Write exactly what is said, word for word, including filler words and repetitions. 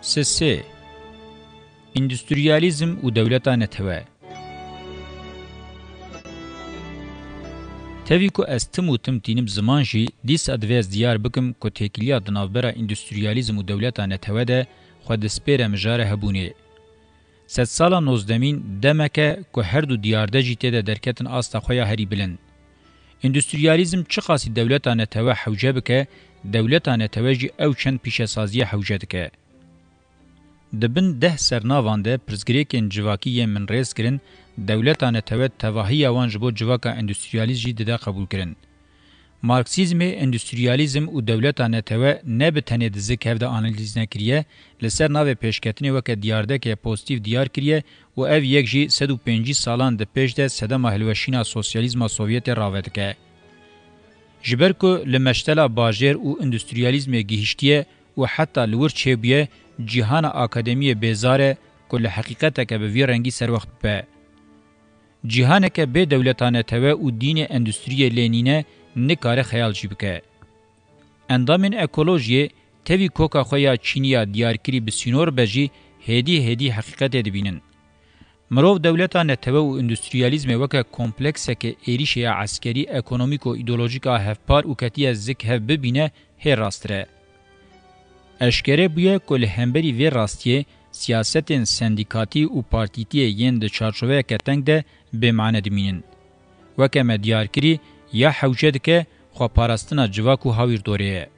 S S, Endustriyalîzm û dewleta netewe. Tevî ku ez tim û tim tînim ziman jî, dîsa divê ez diyar bikim ku têkiliya di navbera endustriyalîzm û dewleta netewe de xwe dispêre mijara hebûnê. Sedsala nozdemîn demek e ku her du diyarde jî tê de derketin asta xwe ya herî bilind. Endustriyalîzm çiqasî dewleta netewe hewce bike, dewleta netewe jî ew çend pîşesaziya hewce dike. Di bin deh sernavan de pirsgirêkên civakî yên min rêz kirin, dewleta netewe tevahiya wan ji bo civaka endustriyalîst jî dide qebûlkirin. Marksîzmê endustriyalîzm û dewleta netewe ne bi tenê di zik hev de analîz nekiriye, li ser navê pêşketinê weke diyardeke pozitîf diyar kiriye û ev yek jî sed û pêncî salan di pêş de sedema hilweşîna sosyalîzma Sovyetê rave dike. Ji ber ku li meştela bajêr û endustriyalîzmê gihîştiye û heta li wir çêbûye, cîhana akademiyê bêzar e ku li heqîqeteke bi vî rengî serwext bibe. Cîhaneke bê dewleta netewe û dînê endustriyê lê nîne, nikare xeyal jî bike. Endamên ekolojiyê tevî koka xwe ya çînî ya diyarkirî bi sînor be jî hêdî hêdî heqîqetê dibînin. Mirov dewleta netewe û endustriyalîzmê weke kompleksekê êrîşê ya eskerî, ekonomîk û îdeolojîk a hevpar û ketiye zik hev bibîne hê rasttir e. Eşkere bûye ku li hemberî vê rastiyê siyasetên sendîkatî û partîtiyê yên di çarçoveyeke teng de bêmane dimînin. Weke me diyar kirî, ya hewce dike xweparastina civak û hawîrdorê ye.